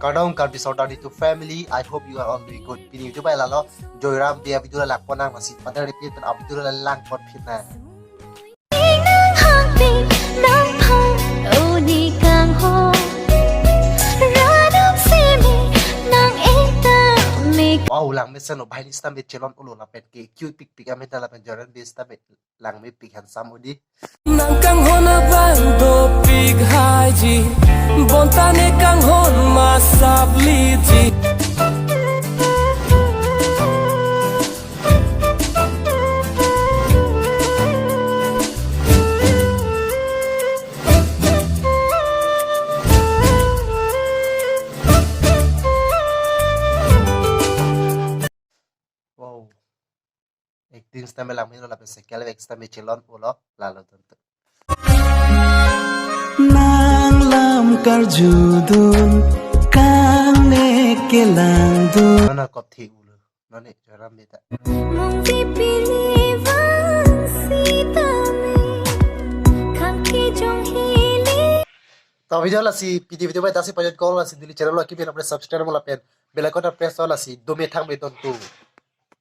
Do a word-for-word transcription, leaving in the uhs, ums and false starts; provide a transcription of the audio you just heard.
Kardom Karbi Sordar Netum family, I hope you are all doing good. Pini video bai lalo, Joyram Bey avideo la langpon nang, masi pada repeat pen avideo la langpon phit nang. Wow, lang mesen lo, banghini sitame chelon ulo lapen ke cute pikpik amen ta lapen Joyram Bey sitame langmepik handsome odi. Nang kanghon abang dopik haiji, bonta ne kanghon masap liji. Wow. Acting sitame langmelo lapen second leg sitame chelon ulo lalo tontu. Nang lam karjudun, kang ne kelangdun. Nona kop the ulo, none Joyram Bey ta. Mungvi pili vang sitame, khang kejong hili. To video lasi, pini video bai dasi pajat kol lasi neli channel lo kimi lapen subscribe mo lapen bell icon ta press lo lasi dome thangme tontu.